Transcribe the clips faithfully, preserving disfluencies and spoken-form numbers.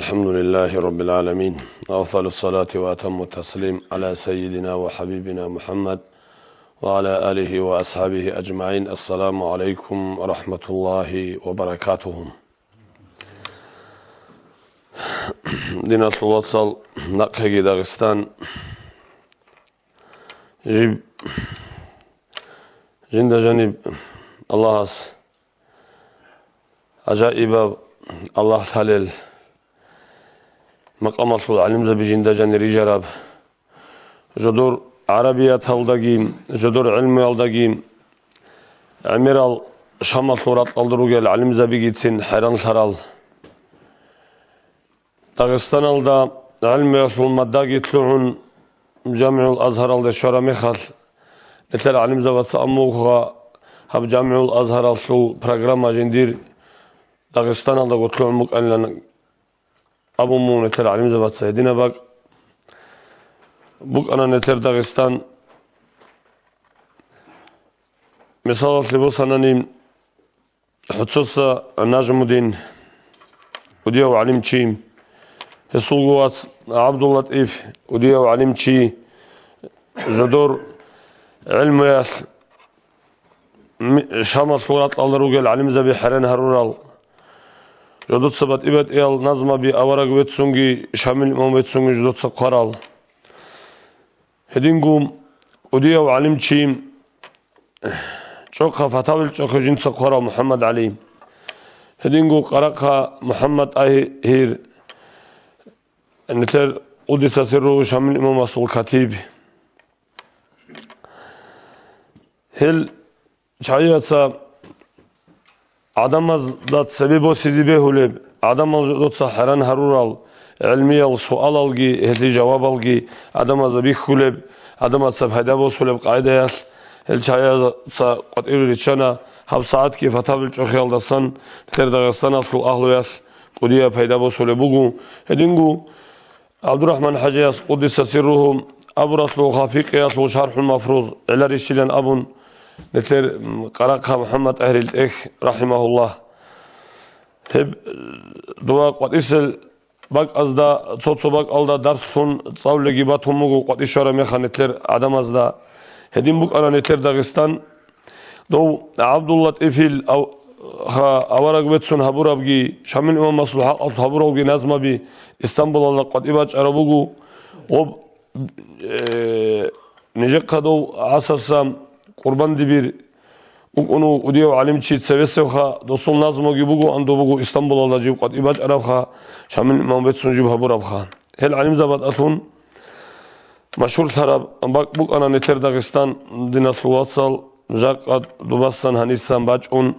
الحمد لله رب العالمين، وأفضل الصلاة وأتم التسليم على سيدنا وحبيبنا محمد وعلى آله وأصحابه أجمعين. السلام عليكم ورحمة الله وبركاته. Диналъул вацал, нахъеги Дагъистан. Жиб-, жинда жаниб Аллагьас гӀажаибаб, Аллагь лъалел макъамалъул гӀалимзаби жинда жанир рижараб. Жодор гӀарабияталдаги, жодор гӀилмуялдаги гӀемерал Шамалъул ракьалда ругел гӀалимзабигицин хӀайранлъарал. Дагъистаналда гӀилмуялъул маддаги лъугӀун, ЖамигӀул Азгьаралде щвараб мехалъ, нилъер гӀалимзабаца абун буго, гьаб ЖамигӀул Азгьаралъул программа жиндир Дагъистаналдаго лъугӀун букӀанилан абун буго нилъер гӀалимзабаца гьединаб бакӀ. БукӀана нилъер Дагъистан. Мисалалъе босанани, ХӀуцуса Нажмудин, кӀудияв гӀалимчи, гьесулго вац ГӀабдуллатӀиф, кӀудияв гӀалимчи, жодор гӀилмуялъ ми-, Шамалъул ракьалда ругел гӀалимзаби хӀерен гьарурал, жодоца батӀи-батӀиял назмаби авараг веццунги, Шамил имам веццунги жодоца хъварал. Гьединго кӀудияв гӀалимчи, чӀохъа фатавил чӀохъе жинца хъварав МухӀаммад ГӀали. Гьединго Къарахъа МухӀаммад ТӀагьир, нилъер къуддиса сирругьу Шамил имамасул катиб. Гьел чагӀияца гӀадамазда цебе босизе бегьулеб, гӀадамал жодоца хӀеран гьарурал гӀилмиял суалалги, гьелъие жавабалги гӀадамазда бихьулеб, гӀадамаца пайда босулеб къагӀидаялъ, гьел чагӀияца къватӀире риччана. ГьабсагӀатги фатавил чӀохиялдасан нилъер Дагъистаналъул агьлуялъ кӀудияб пайда босулеб буго. Гьединго ГӀабдурахӀман ХӀажияс, къуддиса сирругьу, абуралъулха фикъгьиялъул ШархӀул Мафруз гӀеларищилан абун, нилъер, м, Къарахъа МухӀаммад ТӀагьирил тӀехь, рахӀимагьуллагь. Гьеб, э, дова къватӀисел бакӀазда, цо-цо бакӀалда дарслъун цӀалулеги батун буго къватӀи щвараб мехалъ нилъер гӀадамазда. Гьедин букӀана нилъер Дагъистан. Дов ГӀабдуллатӀифил ав-, ха-, авараг веццун гьабурабги, Шамил имамасул хӀакъалъулъ гьабуралги назмаби Истамбулалда къватӀи бачӀараб буго. Гъоб, э, нижехъа дов гӀасаса Къурбандибир вукӀун вуго кӀудияв гӀалимчи цевесевха, досул назмуги буго, андо буго Истамбулалда жиб къватӀи бачӀарабха, Шамил имам веццун жиб гьабурабха. Гьел гӀалимзабадалъун машгьурлъараб бакӀ букӀана нилъер Дагъистан, диналъул вацал, жакъа дубасан гьанисан бачӀун,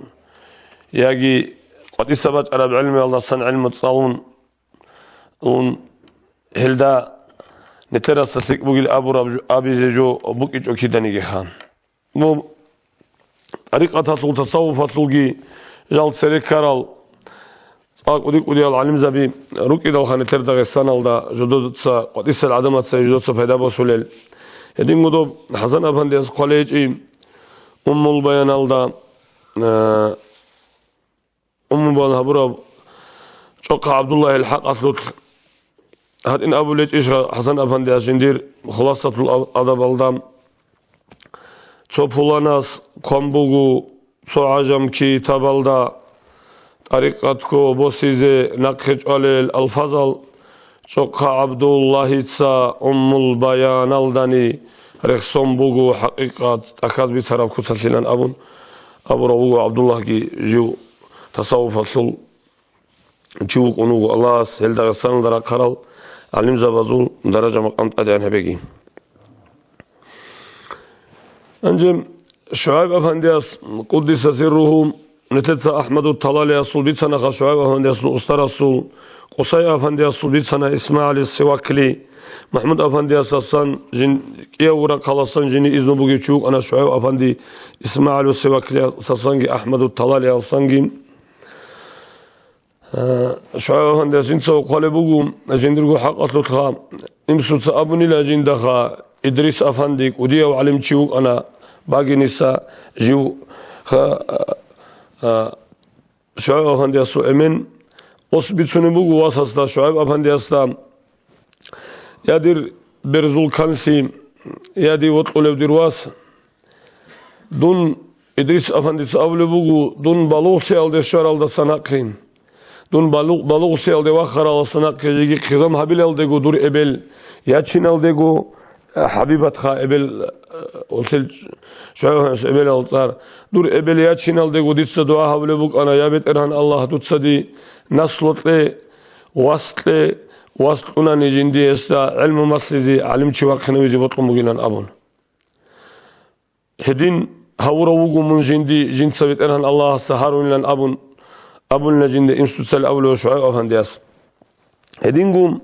яги къватӀиса бачӀараб гӀилмуялдасан гӀилму цӀалун, ун, гьелда нилъераса лъикӀ бугел абураб жо-, абизе жо букӀичӀо киданигиха. Ну, тӀарикъаталъул, тасаввуфалъулги жал цере ккарал цӀакъ кӀуди-кӀудиял гӀалимзаби рукӀидалха нилъер Дагъистаналда жодоца къватӀисел гӀадамаца жодоца пайда босулел. Гьедин гудоб ХӀасан-афандияс хъвалейчӀи Уммул Баяналда, э, Уммул Баян гьабураб чӀохъа ГӀабдуллагьил хӀакъалъулъ гьатӀин абулечӀищ ХӀасан-афандияс жиндир Хуласатул а-, адабалда: цо пуланас хъван буго цо гӀажам китабалда, тӀарикъат ккола босизе нахъе чӀвалел алфазал, чӀохъа ГӀабдуллагьица Уммул Баяналдани рехсон буго хӀакъикъат тӀахьаз бицараб куцалъилан абун абурав вуго ГӀабдуллагьги жив тасаввуфалъул чи вукӀун вуго, Аллагьас гьел Дагъистаналда рахъарал гӀалимзабазул даража-макъам тӀадегӀан гьабеги. Гьанже ШугӀайб-афандияс, къуддиса сирругьу, нилъеца АхӀмаду Талалиясул бицанаха, ШугӀайб-афандиясул устарасул, Къусай-афандиясул бицана ИсмагӀил Сивакли, МахӀмуд-афандиясасан жин-, кӀиявго рахъаласан жиндир изну бугев чи вукӀана ШугӀайб-афанди, ИсмагӀил Сиваклиясасанги АхӀмаду Талалиясасанги. Э, ШугӀайб-афандияс жинца хъвалеб буго, жиндирго хӀакъалъулъха, Имсуца абунила жиндаха, Идрис-афанди кӀудияв гӀалимчи вукӀана, багиниса жив ха-, а, а, ШугӀайб-афандиясул эмен ос бицунеб буго васасда, ШугӀайб афандиясда: «Я дир берзул канлъи, я дие вокьулев дир вас, дун, Идрис афандица абулеб буго, дун балугълъиялде щваралдаса нахъе, дун балугъ-, балугълъиялде вахаралдаса нахъе жеги хъизан гьабилалдего дур эбел ячиналдего, ХӀабибатха эбел, э, улъил ШугӀайб афандияс эбелал цӀар, дур эбел ячиналдего дица дугӀа гьабулеб букӀана: я БетӀергьан Аллагь, дуца дие наслу кье, вас кье, вас кьунани жиндие гьесда гӀелму малъизе, гӀалимчи вахъинавизе бокьун бугилан», – абун. Гьедин гьавурав вуго мун жинди, жинца БетӀергьан Аллагьасда гьарунилан абун, абунила жинда инсуцали абулев ШугӀайб афандияс. Гьединго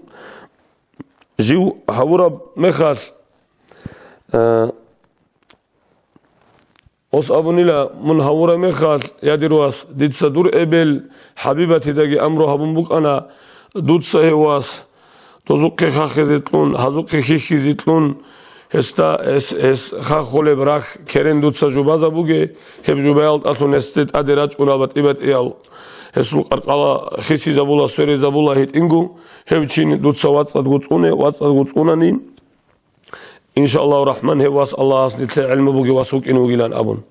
жив гьавураб мехалъ, э, ос абунила, мун гьавураб мехалъ, я дир вас, дица дур эбел ХӀабибатидаги амру гьабун букӀана, дуца гьев вас дозухъе хахизе кьун, гьазухъе хьихьизе кьун, гьесда, гьес, гьес хахулеб рахь керен дуца жубазабуге, гьеб жубаялдалъун гьесде тӀаде рачӀуна батӀи-батӀиял. Гьесул къаркъала хисизабула, сверизабула гьитӀинго, гьев чи дуца вацӀцӀадго цӀуне, вацӀцӀадго цӀунани, иншааллагьу рахӀман, гьев вас Аллагьас нилъее гӀелму бугев вас вукӀине вугилан абун.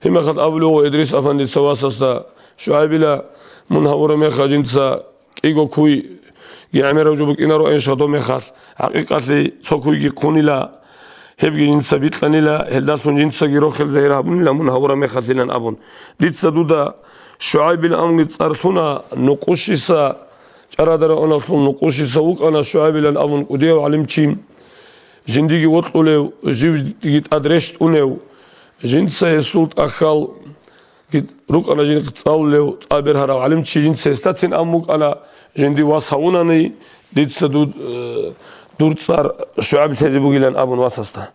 Гьеб мехалъ абулев вуго Идрис афандица васасда: ШугӀайбила, мун гьавураб мехалъ жинца кӀиго куйги гӀемераб жо букӀинаро, иншаллагь, доб мехалъ. ХӀакъикъаталъе цо куйги хъунила, гьебги жинца бикьанила, гьелдалъун жинцаги рохел загьир гьабунила мун гьавураб мехалъилан абун. Дица дуда ШугӀайбил амги цӀар лъуна, нукъущиса, чӀарадарагӀуналъул нукъущиса вукӀана ШугӀайбилан абун кӀудияв гӀалимчи. Жиндиги вокьулев, живги тӀад рещтӀунев, жинца гьесул тӀахьал рукӀана жинхъ цӀалулев цӀа бергьарав гӀалимчи, жинца гьесдацин ан букӀана, жинди вас гьавунани, дица дуд-, э, дур цӀар ШугӀайб лъезе бугилан абун васасда.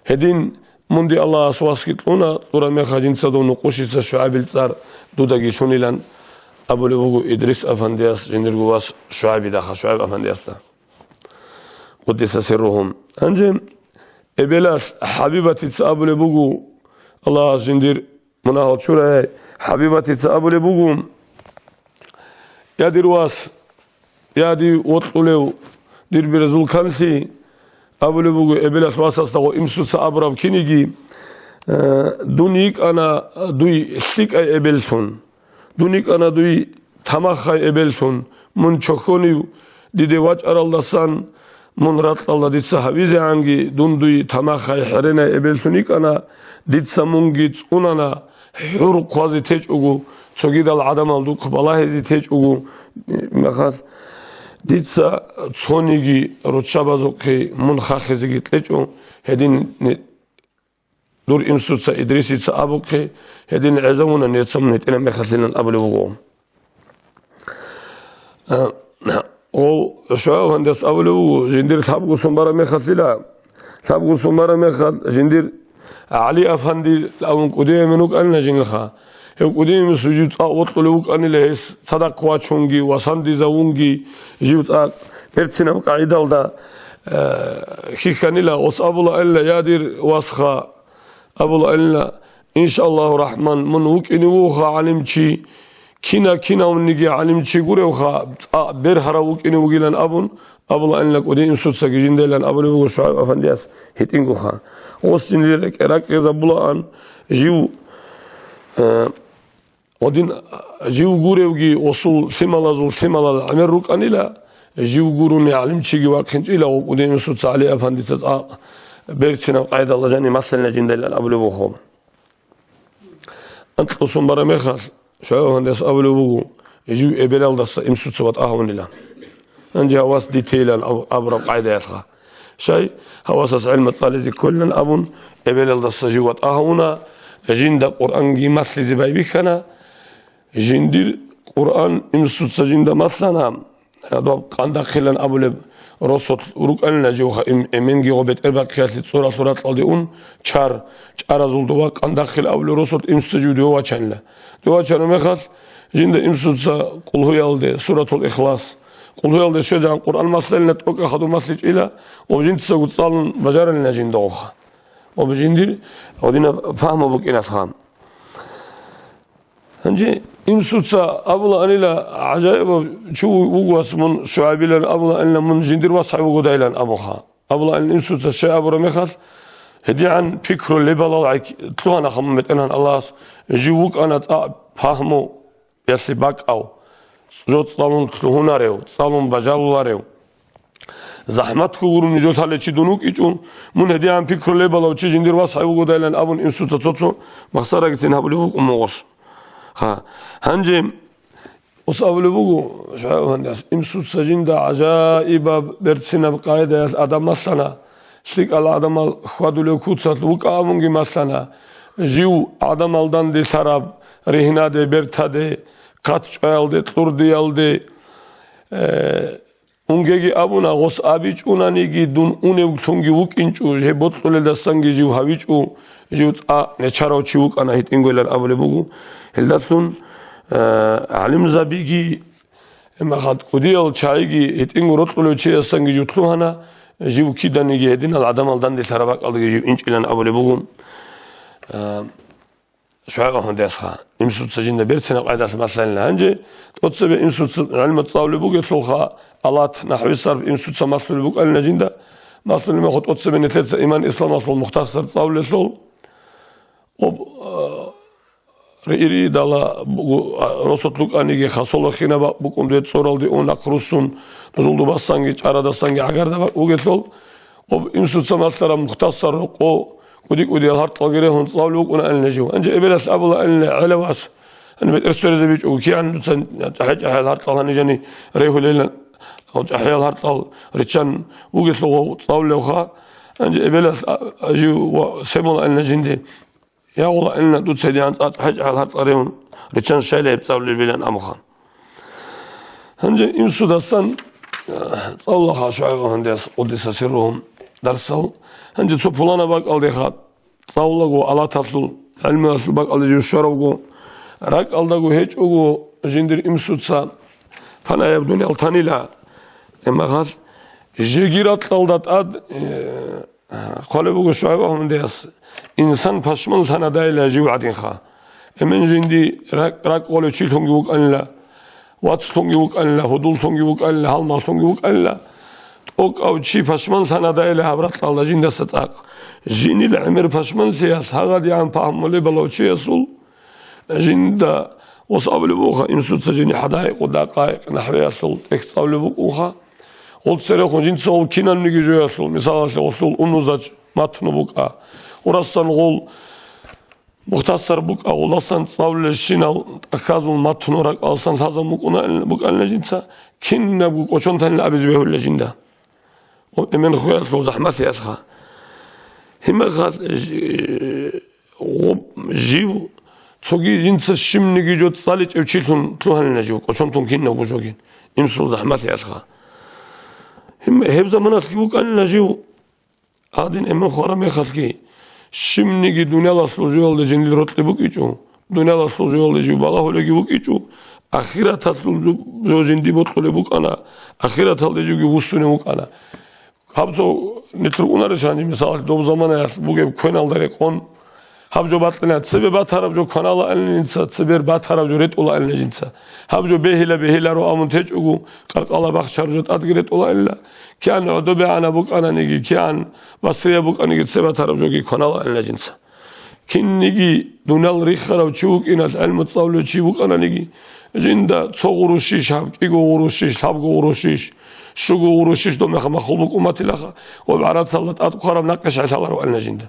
Гьедин мунди Аллагьас васги кьуна, кьураб мехалъ жинца дов нукъущица ШугӀайбил цӀар дудаги лъунилан абулеб буго Идрис афандияс жиндирго вас ШугӀайбидаха, ШугӀайб афандиясда. Къуддиса сирругьу. Гьанже эбелалъ ХӀабибатица абулеб буго, Аллагьас жиндир мунагьал чураяй, ХӀабибатица абулеб буго: «Я дир вас, я дие вокьулев, дир берзул канлъи», – абулеб буго эбелалъ васасда гъо имсуца абураб киниги, э, дун йикӀана дуй лъикӀай эбеллъун. Дун йикӀана дуй тамахай эбеллъун, мун чохьонив диде вачӀаралдасан, мун ракьалда дица гьавизегӀанги, дун дуй тамахай хӀеренай эбеллъун йикӀана, дица мунги цӀунана, хӀур хъвазе течӀого, цогидал гӀадамал духъ балагьизе течӀого, мехалъ дица цониги руччабазухъе мун хахизеги кьечӀо, гьедин дур имсуца Идрисица абухъе, гьедин гӀезавуна, нецамун гьитӀинаб мехалъилан абулеб буго. Э, гъов ШугӀайб гьандас абулеб буго, жиндир лъабго сон бараб мехалъила, лъабго сон бараб мехалъ жиндир ГӀали афанди абун кӀудияв мун вукӀанила жинлъа. Гьев кӀудияв мун жив цӀакъ вокьулев вукӀанила, гьес цадахъ вачунги, васандизавунги, жив цӀакъ берцинаб къагӀидалда, э, хьихьанила, ос абулаанила, я дир васха, абулаанила, иншааллагьу рахӀман, мун вукӀине вугоха гӀалимчи, кина-кинавниги гӀалимчи гуревха, цӀакъ бергьарав вукӀине вугилан абун, абулаанила кӀудияв мун цоцаги жиндайилан абулеб буго ШугӀайб афандияс гьитӀингоха. Гъос жиндир рекӀе-, ракӀкӀезабулаан, жив, э, Гъодин жив гуревги, осул лъималазул лъималал гӀемер рукӀанила, жив гурони гӀалимчиги вахъинчӀила, гъо кӀудияв мун цоца ГӀали афандица цӀакъ берцинаб къайдалда жаниб малъанила жиндайилан абулеб буго. Анкьго сон бараб мехалъ, ШугӀайб афандияс абулеб буго, жив эбелалдаса имсуца ватӀа гьавунила. Гьанже гьавас дитейилан аб-, абураб къайдаялъха. Щай, гьавасас гӀелма цӀализе кколилан абун, эбелалдаса жив ватӀа гьавуна, жинда Къуръанги малъизе байбихьана, жиндир Къуръан имсуца жинда малъана, гьадаб Къандахъилан абулеб росулъ рукӀанила живха, им-, эменги гъо бетӀербахъиялъе цӀуралъул ракьалде ун, чар, чӀаразул дова Къандахъил абулеб росулъ имсуца жив дова вачанила. Дова вачараб мехалъ, жинда имсуца Къулгьуялде, Суратул Ихлас, Къулгьуялде щвезегӀан Къуръан малъанила, тӀокӀаб хадуб малъичӀила, ва жинцаго цӀалун бажаранила жинда гъоха. Ва жиндир гьадинаб пагьму букӀиналъха. Гьанже инсуца абулаанила, гӀажаибав чи вугевас мун ШугӀайбилан абулаанила, мун жиндир вас гьавугодайилан абуха. Абулаанила инсуца щай абураб мехалъ, гьедигӀан пикру лебалал гӀайк-, лъугьанаха мун БетӀергьан Аллагьас, жив вукӀана цӀакъ пагьму ялъе бакӀав, жо цӀалун лъугьунарев, цӀалун бажаруларев. ЗахӀматго гурони жо лъалев чи дун вукӀичӀо, мун гьедигӀан пикру лебалав чи жиндир вас гьавугодайилан абун инсуца цо-цо махсарагицин гьабулев вукӀун мугъос. Ха, гьанже ус абулеб буго, ШугӀайб афандияс, инсуца жинда гӀажаибаб берцинаб къагӀидаялъ адам малъана, лъикӀал гӀадамал хьвадулев куцалъ вукӀа абунги малъана, жив гӀадамал данделъараб ригьнаде, бертаде, хъат чӀваялде, кьурдиялде, э, унгеги абуна, гъос абичӀунаниги, дун уневлъунги вукӀинчӀо, жеб бокьулелдасанги жив гьавичӀо, жив цӀа нечарав чи вукӀана гьитӀингойилан абулеб буго. Гьелдалъун, э, гӀалимзабиги, Гьебмехалъ кӀудиял чагӀиги гьитӀинго рокьулев чиясанги жив лъугьана, жив киданиги гьединал гӀадамал данделъараб бакӀалдаги жив инчӀилан абулеб буго. А, ШугӀайб Ахмадиясха, инсуца жинда берцинаб къайдалъ малъанила. Гьанже тӀоцебе инсуца гӀилму цӀалулеб бугелъулха, алат, нахӀви, сарф инсуца малъулеб букӀанила жинда, малъулеб мехалъ тӀоцебе нилъеца иман исламалъул мухтасар цӀалулелъул, Об, а, риидала буго, а, росулъ рукӀаниги хасолахинаб бакӀ букӀун дуе цӀоралде ун нахъ руссун, дузул дубасанги, чӀарадасанги гӀагарда бакӀ бугелъул, об инсуца малъараб мухтасар рокъо кӀуди-кӀудиял гьаркьалги регьун цӀалулев вукӀунаанила жив. Гьанже эбелалъ абулаанила, гӀелавас, гьаниб бетӀер сверизе бичӀого, кигӀан дуца чӀахӀи-чӀахӀиял гьаркьал гьанижани регьулелан, гьав чӀахӀиял гьаркьал риччан вугелъул гъов цӀалулевха. Гьанже эбелалъ, а, а, жив ва семулаанила жинде. Ягъулаанила дуца гьедигӀан цӀа-, чӀахӀи-чӀахӀиял гьаркьал регьун, риччан щайила гьеб цӀалулебилан абуха. Гьанже инсудасан, э, цӀалулаха ШугӀайб Ахмадияс, къуддиса сирругьу, дарсал. Гьанже цо пуланаб бакӀалдеха цӀалулаго, алаталъул, гӀилмуялъул бакӀалде жив щваравго, ракӀалдаго гьечӀого жиндир инсуца панаяб дуниял танила, гьебмехалъ жеги ракьалда тӀад, э, Хъвалеб буго ШугӀайб Ахмадияс, инсан пашманлъанадайила жив гӀадинха. Эмен жинди ракӀ-, ракӀ гъолев чилъунги вукӀанила, вацлъунги вукӀанила, гьудуллъунги вукӀанила, гьалмагълъунги вукӀанила, тӀокӀав чи пашманлъанадайила гьаб ракьалда жиндаса цӀакъ. Жинил гӀемер пашманлъиялъ гьагъадигӀан пагьмулеб балав чиясул, Жинда ус абулеб буха, инсуца жиндир хӀадагӀикъ, дакъаикъ, нахӀвиялъул тӀехь цӀалулеб букӀунха. Гъол церехун жинца гъол кинабниги жоялъул, мисалалъе, гъолъул унузач матну букӀа. Гъурасан гъол мухтасар букӀа, гъоласан цӀалулелщинал тӀахьазул матну ракӀаласан лъазабун букӀуна-, букӀанила жинца, кинабго кӀочон танила абизе бегьулила жинда. Гъоб эмен хвеялъул захӀмалъиялъха. Гьимахал жи-, гъоб жив цоги жинца щибниги жо цӀаличӀев чилъун лъугьанила жив, кӀочон тун кинавго жоги, инсул захӀмалъиялъха. Гьим-, гьеб заманалъги вукӀанила жив, гьадин эмен хвараб мехалъги, щибниги дуниялалъул жоялде жиндил рокьи букӀичӀо, дуниялалъул жоялде жив балагьулеги вукӀичӀо, ахираталъул жо, жо жинди бокьулеб букӀана, ахираталде живги вуссунев вукӀана. Гьаб цо нилъ рукӀунарищ гьанже, мисалалъе, доб заманаялъ бугеб квеналда рекъон, гьаб жо батӀина, цебе батараб жо кваналаанилинца, цебер батараб жо ретӀулаанилинца. Гьаб жо бегьила-бегьиларо абун течӀого, къаркъала бахчараб жо тӀадги ретӀулаанила. КигӀан гӀодобегӀанаб букӀананиги, кигӀан басрияб букӀаниги, цебе батараб жоги кваналаанила жинца. Кинниги дуниял рихарав чи вукӀиналъ гӀелму цӀалулев чи вукӀананиги, жинда цо гъурущищ гьаб, кӀиго гъурущищ, лъабго гъурущищ, щуго гъурущищ доб мехалъ махул букӀун батилаха, ва гӀарацалда тӀад хъвараб накъиш гӀелъаларо гӀелна жинда.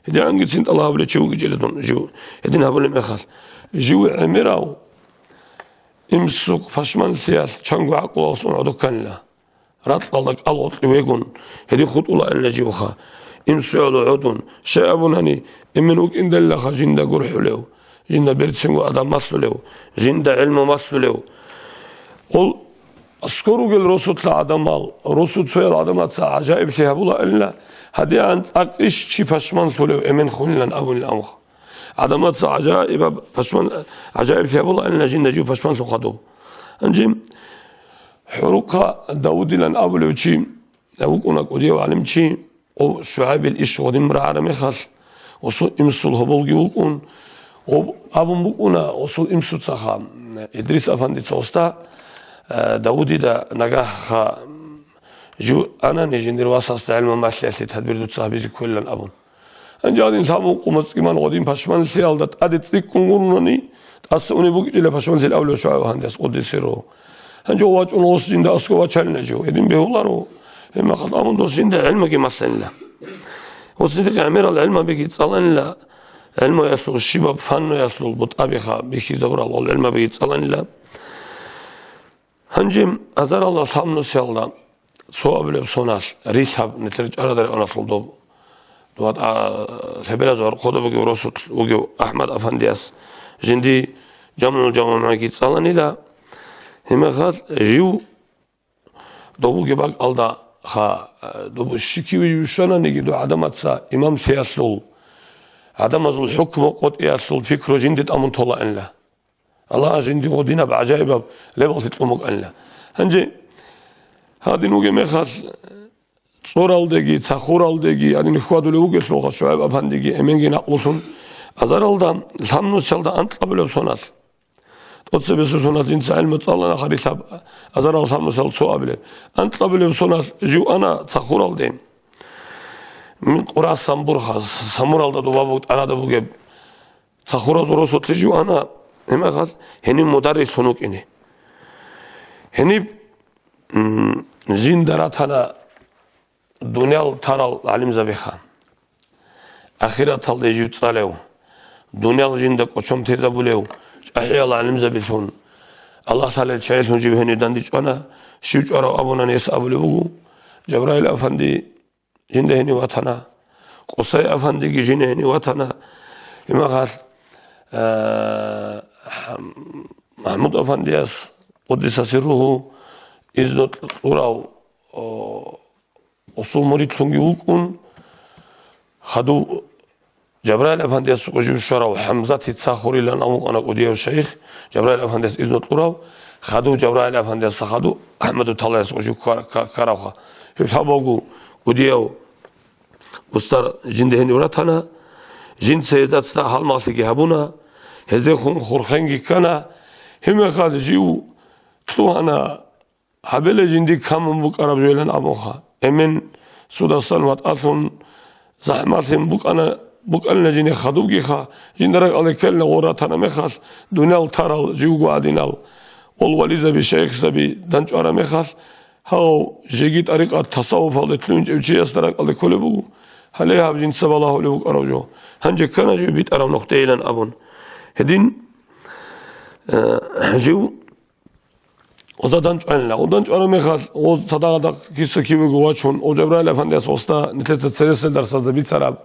ГьедигӀангицин тӀалаб гьабулев чи вугичӀила дун жив, гьедин гьабулеб мехалъ. Жив гӀемерав, имсухъ пашманлъиялъ чанго гӀакълуялъун гӀодокканила. Ракьалда кӀал гъоркье вегун, гьедин хутӀулаанила живха. Инсуялъ гӀодун, щай абунани, эмен вукӀиндалилаха жинда гурхӀулев, жинда берцинго адам малъулев, жинда гӀилму малъулев. Гъол аскӀор ругел росулъа гӀадамал, росу цоял гӀадамаца гӀажаиблъи гьабулаанила, гьадигӀан цӀакъищ чи пашманлъулев эмен хунилан абунила амха. ГӀадамаца гӀажаибаб пашман, гӀажаиблъи гьабулаанила жинда жив пашманлъун хадуб. Гьанже ХӀурухъа Давудилан абулев чи вукӀуна, кӀудияв гӀалимчи, ва ШугӀайбил иш гъодин рагӀараб мехалъ, ва цо имсул гьоболги вукӀун, Гъоб абун букӀуна гъосул имсуцаха, Идрис афандица уста, э, Давудида нагагьха жив анани жиндир васасда гӀелма малъиялъе тадбир дуца гьабизе кколилан абун. Гьанже гьадин лъабун къумацӀкӀиман гъодин пашманлъиялда тӀаде цӀикӀкӀун гурони, тӀаса унеб букӀичӀила пашманлъил авлияв ШугӀайб афандияс къуддиса сирругьу. Гьанже вачӀун гъос жинда аскӀов вачанила жив, гьедин бегьуларо, гьеб мехалъ абун дос жинда гӀелмаги малъанила. Гъос жиндихъ гӀемерал гӀелмабиги цӀаланила, гӀелмаялъул щибаб фаннуялъул бутӀабиха бихьизабурал гъол гӀелмабиги цӀаланила. Гьанже азаралда лъабнусиялда цо абулеб соналъ рилъаб нилъер чӀарадар аналъул доб. Дугьа, а, лъеберазул гьоркьода бугев росулъ вугев АхӀмад афандияс жинди ЖамгӀул ЖавамигӀги цӀаланила. Гьебмехалъ жив дов вугеб бакӀалда ха, доб щикиве вищананиги, дов гӀадамаца имамлъиялъул, гӀадамазул хӀукму къотӀиялъул пикру жинде тӀамун толаанила. Аллагьас жиндиего динаб гӀажаибаб лебаллъи кьун букӀанила. Гьанже гьадин вугеб мехалъ, цӀоралдеги, цахуралдеги гьадин хьвадулев вугелъулха ШугӀайб афандиги эменги накълулъун, азаралда лъабнусиялда анкьабулеб соналъ. ТӀоцебесеб соналъ жинца гӀелму цӀалана харилъаб, азарал лъабнусал цо абилеб. Анкьабулеб соналъ жив ана цахуралде. Мин Къура Самбурха, Самуралда доба буг-, тӀарада бугеб цахуразул росулъе жив ана, гьебмехалъ гьенив мударрислъун вукӀине. Гьениб, м, жинда ратана дуниял тарал гӀалимзабиха. Ахираталде жив цӀалев, дуниял жинда кӀочон тезабулев, чӀахӀиял гӀалимзабилъун, Аллагь лъалел чагӀилъун жив гьенив дандчӀвана, щив чӀварав абуна, гьес абулеб буго, Жабраил афанди жинда гьенив ватана, Къусай афандиги жинда гьенив ватана, гьебмехалъ, э, МахӀмуд афандияс, къуддиса сирругьу, изну кьурав, о, усул муридлъунги вукӀун, хадув Жабраил афандиясухъе жив щварав ХӀамзатица хурилан абун вукӀана кӀудияв шайх, Жабраил афандияс изну кьурав, хадув Жабраил афандиясда хадув АхӀмаду Талаясухъе жив ккар-, кка-, ккаравха. Гьеб лъабавго кӀудияв устар жинда гьенив ратана, жинца гьезда цадахъ гьалмагълъиги гьабуна, гьездехун хурхенги ккана, гьебмехалъ жив лъугьана, гьабила жиндир камун букӀараб жойилан абунха. Эмен судасан ватӀалъун захӀмалъин букӀана, букӀанила жине хадубгиха, жинда ракӀалде ккелила гъор ратана мехалъ, дуниял тарал живго гьадинал, ол вализаби, шайихзаби данчӀвара мехалъ, гьав жеги тӀарикъат тасаввуфалде лъугьинчӀев чиясда ракӀалде кколеб буго, гьале гьаб жинца балагьулев вукӀарав жо, гьанже ккана жив битӀараб нухдейилан абун. Гьедин, э, жив Гъозда данчӀванила. Гъозда данчӀвараб мехалъ, гъоз цадагъа-дагъ киса-кивего вачун, гъов Жабраил афандияс гъосда нилъеца цереселдарсазда бицараб.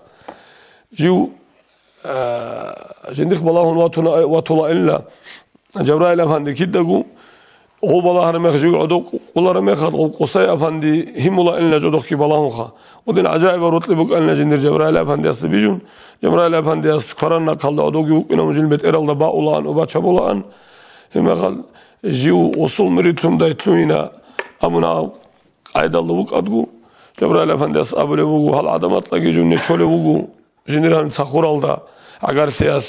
Жив, а, жиндихъ балагьун ватуна-, ватулаанила Жабраил афанди кидаго, гъов балагьараб мех жив гӀодов къулараб мехалъ, гъов Къусай афанди гьимулаанила жодохъги балагьунха. Гъодин гӀажаибаб рокьи букӀанила жиндир Жабраил афандиясда бижун, Жабраил афандияс кваранахъалда гӀодовги вукӀина, жил бетӀералда баулаан ва бачабулаан. Гьебмехалъ жив гъосул муридлъун дайтлъугьина абуна къайдалда вукӀадго, Жабраил афандияс абулеб буго, гьал гӀадамаздаги жив нечолев вуго, жиндир гьаниб цахуралда гӀагарлъиялъ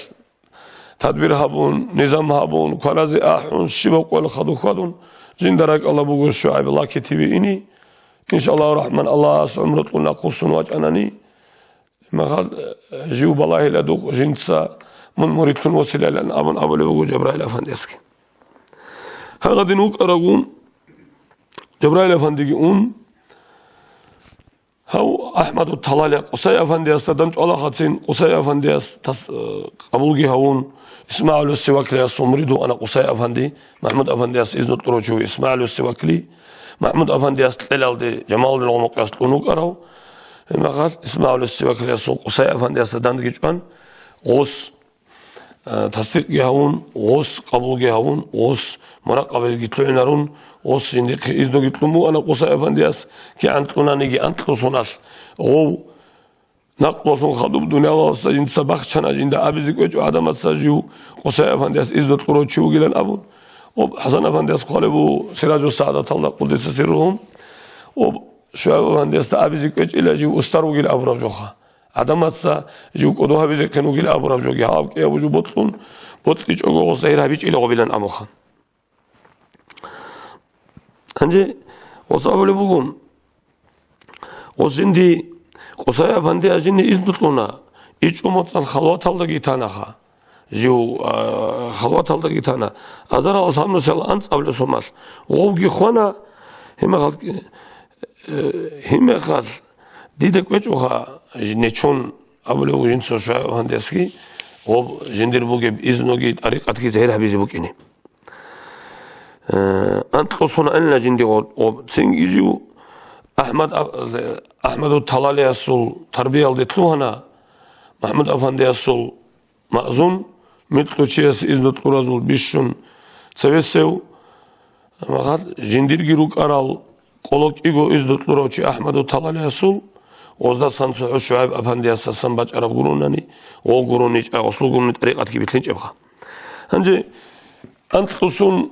тадбир гьабун, низам гьабун, кваразе ахӀун, щибаб къоялъ хадув хьвадун, жинда ракӀалда буго ШугӀайб лакетиве ини. Иншаллагьу рахӀман, Аллагьас гӀумру кьун нахъвуссун вачӀанани, Мехалъ, э, жив балагьила духъ жинца мун муридлъун восилалан абун абулеб буго Жабраил афандиясги. Гьагъадин вукӀарагун, Жабраил афандиги ун, гьав АхӀмаду Талалия Къусай афандиясда данчӀвалахъацин, Къусай афандияс тас-, э, къабулги гьавун, ИсмагӀилу Сиваклиясул мурид вукӀана Къусай афанди, МахӀмуд афандияс изну кьурав чи вуго ИсмагӀилу Сивакли, МахӀмуд афандияс кьелалде Жамалудин гъумукъяс кьун вукӀарав, гьебмехалъ ИсмагӀилу Сиваклиясул Къусай афандиясда дандги чӀван, гъос, э, тасдикъги гьавун, гъос къабулги гьавун, гъос муракъабазги лъугӀинарун, гъос жиндихъе изнуги кьун букӀана Къусай афандияс, кигӀан кьунаниги анкьго соналъ гъов Накълулъун хадуб дуниялалдаса жинца бахчана, жинда абизе кӀвечӀо гӀадамаца жив Къусай афандияс изну кьурав чи вугилан абун. Об ХӀасан афандияс хъвалеб буго Сиражу Саадаталда, къуддиса сирругьу. Об ШугӀайб афандиясда абизе кӀвечӀила жив устар вугил абураб жоха. гӀадамаца жив кӀодо гьабизехъин вугил абураб жоги гьаб кӀияб жо бокьун, бокьичӀого гъос загьир гьабичӀила гъобилан абуха. Гьанже гъос абулеб буго, гъос жинди Къусай-афанди жинди изну кьуна, ичӀо моцӀал халваталдаги танаха. Жив, а, халваталдаги тана. Азарал гьамнусал анцӀаб лъусумалъ гъовги хвана, гьимахал, э, гьимахал дида кӀвечӀоха, нечон абулев жинца ШугӀайб-афандиясги, гъоб жиндир бугеб изнуги тӀарикъатги загьир гьабизе букӀине. Э, анкьусун анила жинди гъо-, гъоб. Цинги жив АхӀмад а-, АхӀмаду Талалиясул тарбиялде лъугьана, МахӀмуд-афандиясул маъзун, микьучияс изну кьуразул бищун цевесев, амма жиндирги рукӀарал къоло кӀиго изну кьурав чи АхӀмаду Талалиясул, гъоздасан цохӀо ШугӀайб-афандиясасан бачӀараб гуронани, гъо гурони чӀа-, гъосул гурони тӀарикъатги билълъинчӀебха. Гьанже анкьусун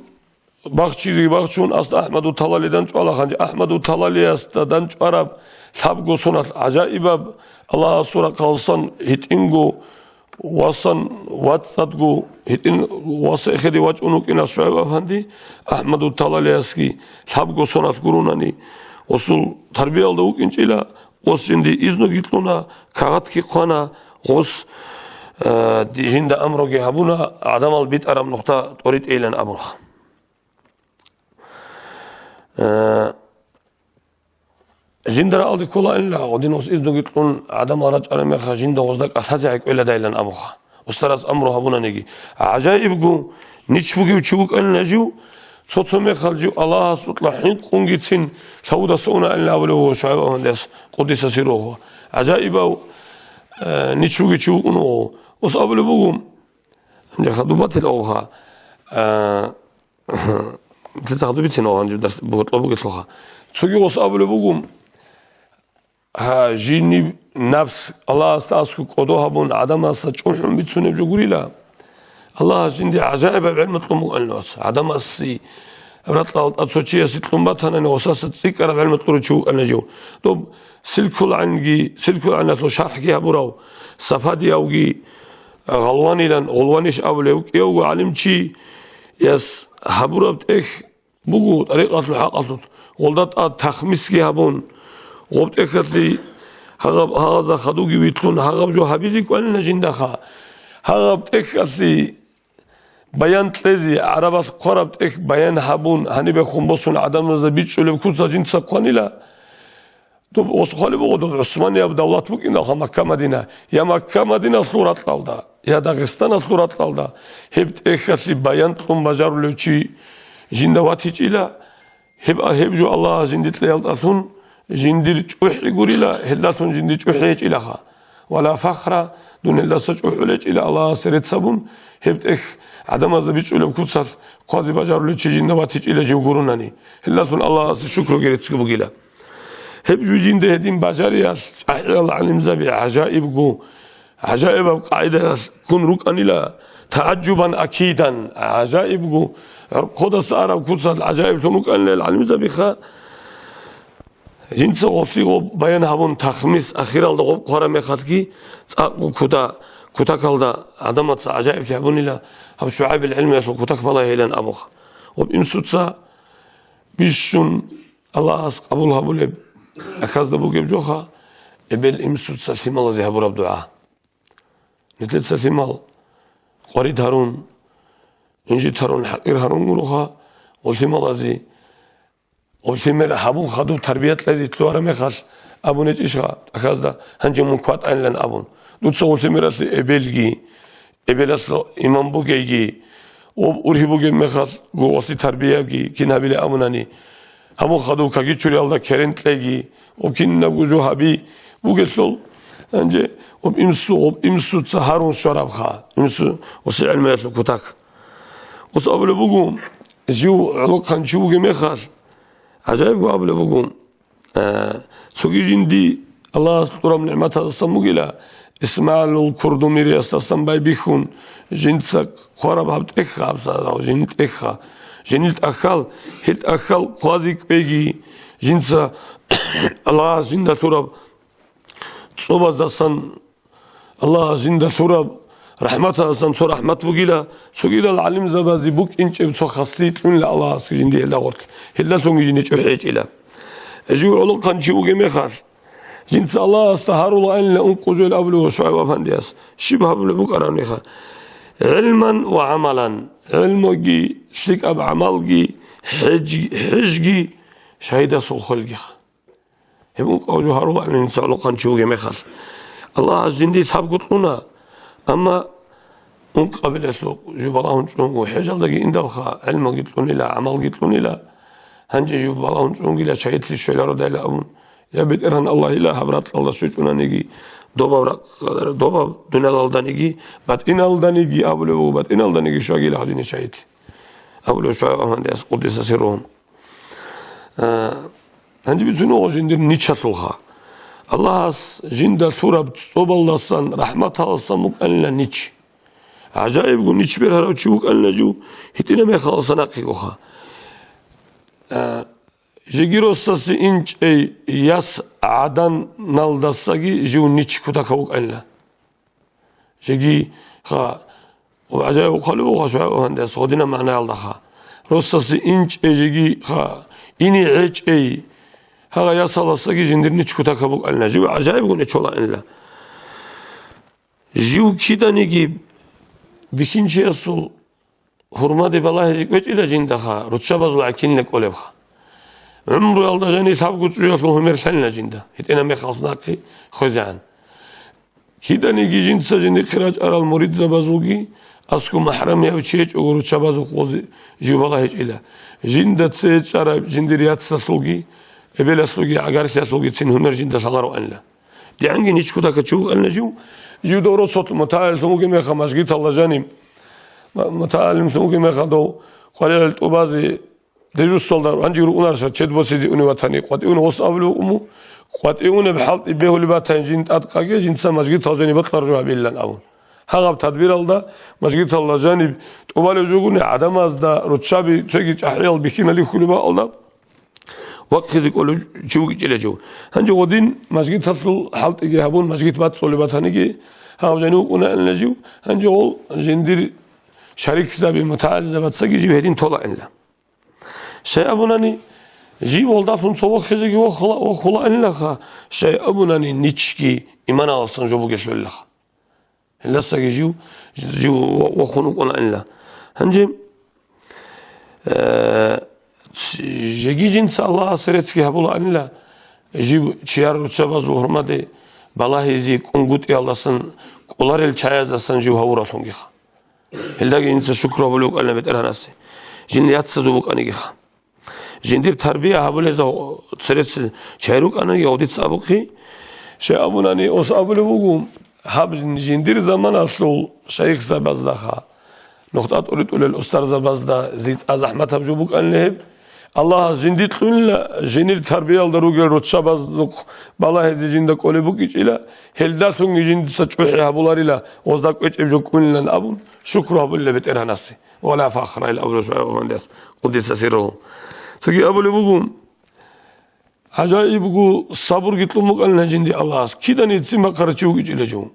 бахчизе бахчун, аст АхӀмаду Талали данчӀвала, гьанже АхӀмаду Талалиясда данчӀвараб лъабго соналъ гӀажаибаб Аллагьасул рахъалсан гьитӀинго васан вацӀцӀадго, гьитӀин васихъеде вачӀун вукӀина ШугӀайб-афанди, АхӀмаду Талалиясги лъабго соналъ гуронани, гъосул тарбиялда вукӀинчӀила, гъос жинди изнуги кьуна, кагъатги хъвана, гъос, э, ди-, жинда амруги гьабуна, гӀадамал битӀараб нухда тӀоритӀейилан абурха. Э, жинда раалде кколаанила, гъодин гъос изнуги кьун гӀадамал рачӀараб мехалъ жинда гъозда кӀалъазе гӀекӀвеладайилан абуха. Устарас амру гьабунаниги. ГӀажаибго, нич бугев чи вукӀанила жив, цо-цо мехалъ жив Аллагьасукьа хӀинкъунгицин лъавудаса унаанила абулев вуго ШугӀайб-афандияс, къуддиса сирругьу. ГӀажаибав, э, нич бугев чи вукӀун вуго. Ус абулеб буго, гьанже хадуб батил авха, э, Лъица хадуб бицин гьанже дарс бугьутлъа бугелъулха. Цоги гъос абулеб буго, гьа, жиниб напс Аллагьасда аскӀоб кӀодо гьабун, гӀадамасда чӀухӀун бицунеб жо гурила. Аллагьас жинди гӀажаибаб гӀилму кьун букӀанила гъос. ГӀадамасе ракьалда цо чиясе кьун батанани, гъосаса цӀикӀкӀараб гӀилму кьурав чи вукӀана жив. Доб силкулгӀанги, силкулгӀаналъул шархӀги гьабурав, Сафадиявги, Гъалванилан, Гъулваниш абулев кӀиявго гӀалимчияс гьабураб тӀехь буго, тӀарикъалъул хӀакъалъулъ, гъолда тӀад тахмисги гьабун, гъоб тӀехьалъе гьагъаб, гьагъазда хадуги вилълъун, гьагъаб жо гьабизе кӀванина жиндаха. Гьагъаб тӀехьалъе баян кьезе, гӀарабалъ хъвараб тӀехь баян гьабун, гьанибехун босун гӀадамазда бичӀчӀулеб куцал жинца хъванила. Доб осухъали буго, доб ГӀусманияб давлат букӀиндалха Макка-Мадина, я Макка-Мадиналъул ракьалда, я Дагъистаналъул ракьалда, гьеб тӀехьалъе баян кьун бажарулев чи жинда ватичӀила, гьеб, гьеб жо Аллагьас жинди кьеялдалъун жиндир чӀухӀи гурила, гьелдалъун жинди чӀухӀи гьечӀилаха. Ва ла фахра, дун гьелдаса чӀухӀулечӀила Аллагьасе рецц гьабун, гьеб тӀехь гӀадамазда бичӀчӀулеб куцалъ хъвазе бажарулев чи жинда ватичӀила жив гурунани, гьелдалъун Аллагьасе шукруги реццги бугила. Гьеб жо жинда гьедин бажариялъ чӀахӀиял гӀалимзаби гӀажаибго, гӀажаибаб къагӀидаялъ ккун рукӀанила, тагӀажжубан акидан, гӀажаибго, гӀорхъодаса араб куцалъ гӀажаиблъун рукӀанила гӀалимзабиха. Жинца гъолъи гъоб баян гьабун, тахмис ахиралда гъоб хъвараб мехалъги, цӀакъго куда, кутакалда гӀадамаца гӀажаиблъи гьабунила, гьаб ШугӀайбил гӀилмуялъул кутак балагьилан абуха. Гъоб инсуца бищун Аллагьас къабул гьабулеб, ахазда бугеб жоха, эбел-имсуца лъималазе гьабураб дугӀа. Нилъеца лъимал къварид гьарун, инжит гьарун, хӀакъир гьарун гуроха, гъо лъималазе, гъо лъимер гьабун хадуб тарбия кьезе лъугьараб мехалъ абунечӀищха тӀахьазда, гьанже мун кватӀайилан абун. Дуца гъо лъимералъе эбелги, эбелалъ иман бугейги, об ургьиб бугеб мехалъ гугъалъе тарбиябги кин гьабилеб абунани, гьабун хадуб кагичуриялда керен кьеги, об кинабго жо гьаби бугелъул, гьанже об имсу, об имсуца гьарун щварабха, имсу оси гӀелмаялъул кутак. Ус абулеб буго, жив гӀолохъанчи вугеб мехалъ, гӀажаибго абулеб буго, Э, цоги жинди Аллагьас кьураб нигӀматаздасан бугила, ИсмагӀилул Курдумириясдасан байбихьун, жинца хъвараб гьаб тӀехха, гьаб сагӀат, жинил тӀехха, жинил тӀахьал, гьел тӀахьал хъвазе кӀвеги, жинца Аллагьас жинда лъураб цӀобаздасан Аллагьас жинда лъураб рахӀматалдасан цо рахӀмат бугила, цогидал гӀалимзабазе букӀинчӀеб цо хаслъи кьунила Аллагьас жинди гьелда гъорлъ, гьелдалъунги жинди чӀухӀи гьечӀила. Жив гӀолохъанчи вугеб мехалъ, жинца Аллагьасда гьарулаанила ункъо жо абулев ва ШугӀайб афандияс щиб гьабулеб букӀаравниха? ГӀилман ва гӀамалан, гӀилмуги, лъикӀаб гӀамалги, хӀеж-, хӀежги, шагьидасул хвелгиха. Гьеб ункъав жо гьарулаанин цо гӀолохъанчи вугеб мехалъ. Аллагьас жинди лъабго кьуна, амма ункъабилелъул жо балагьун чӀунго хӀежалдаги индалха, гӀилмуги кьунила, гӀамалги кьунила. Гьанже жо балагьун чӀунгила, шагьидлъи щвелародайила абун. Я БетӀергьан Аллагьила, гьаб ракьалда щвечӀунаниги, добаб ракь-, добаб дуниялалданиги, батӀиналданиги абулев вуго, батӀиналданиги щвагила гьадине шагьидлъи. Абулев ШугӀайб афандияс, къуддиса сирругьу. А, гьанже бицунеб буго жиндир ничалъулха. Аллагьас жинда лъураб цӀобалдасан, рахӀматалдасан букӀанила нич. ГӀажаибго нич бергьарав чи вукӀанила жив, гьитӀинаб мехалдаса нахъегоха. А, жеги росасе инчӀей яс гӀаданалдасаги жив нич кутакаб вукӀанила. Жеги ха, гӀажаиб ухъалев вуго ШугӀайб афандияс гьадинаб магӀнаялдаха. Росасе инчӀей жеги ха, ине гьечӀей, гьагъа ясалдасаги жиндир нич кутакаб букӀанила, жив гӀажаибго нечолаанила. Жив киданиги бихьинчиясул гьурмаде балагьизе кӀвечӀила жиндаха, руччабазул гӀакинилан кӀолебха. ГӀумруялда жаниб лъабго чӀужуялъул гьумер лъалила жинда, гьитӀинаб мехалъ нахъе хвезегӀан. Киданиги жинца жиндихъе рачӀарал муридзабазулги, аскӀов махӀрамияв чи гьечӀого, руччабазухъ гъозе жив балагьичӀила. Жинда цее чӀараб жиндир яцалъулги, эбелалъулги, гӀагарлъиялъулгицин гьумер жинда лъалароанила. ДигӀанги нич кутакаб чи вукӀанила жив, жив дов росулъ мутагӀалимлъун вугеб мехалъ мажгиталда жаниб, ма-, мутагӀалимлъун вугеб мехалъ дов къваригӀел тӀубазе дежурствалда гьанжи рукӀунарищ чед босизе унев ватани, къватӀиве ос абулев вукӀун, къватӀиве унеб хӀалтӀи бегьулеб батани жин тӀадкъаге, жинца мажгиталда жаниб бокьараб жо гьабилилан абун. Гьагъаб тадбиралда мажгиталда жаниб тӀубалев жугуни гӀадамазда руччаби цоги чӀахӀиял бихьинал бихьулеб бакӀалда, вахъизе кӀолев чи вукӀичӀила жив. Гьанже гъодин мажгиталъул хӀалтӀиги гьабун, мажгит бацӀцӀулеб батаниги, гьав жанив вукӀунаанила жив. Гьанже гъол жиндир шарикзаби, мутагӀалимзабацаги жив гьедин толаанила. Щай абунани, жив гъолдалъун цо вохизеги вохула-, вохулаанилаха, щай абунани, ничги иманалдасан жо бугелъулилаха. Гьелдасаги жив, жив вохун вукӀунаанила. Гьанже, э, жеги жинца Аллагьасе реццги гьабулаанила, жив чияр руччабазул гьурмаде балагьизе кӀунгутӀиялдасан, кӀоларел чаяздасан жив гьавуралъунгиха. Гьелдаги жинца шукру гьабулев вукӀанила БетӀергьанасе, жинда яцазул букӀанигиха. Жиндир тарбия гьабулезда цересел чай рукӀанаги, гъодица абухъи, щай абунани, ос абулеб буго, гьаб жиндир заманалъул шайихзабаздаха, нухда тӀуритӀулел устарзабазда зи цӀа захӀматаб жо букӀанила гьеб. Аллагьас жинди кьунила, жинир тарбиялда ругел руччабаздухъ балагьизе жинда кӀолеб букӀичӀила, гьелдалъунги жиндица чӀухӀи гьабуларила, гъозда кӀвечӀеб жо кӀунилан абун, шукру гьабулила БетӀергьанасе. Ва ла фахра ил абулев ШугӀайб афандияс, къуддиса сирругьу. Цоги абулеб буго, гӀажаибго сабурги кьун букӀанила жинди Аллагьас, киданицин бахъарав чи вукӀичӀила жив.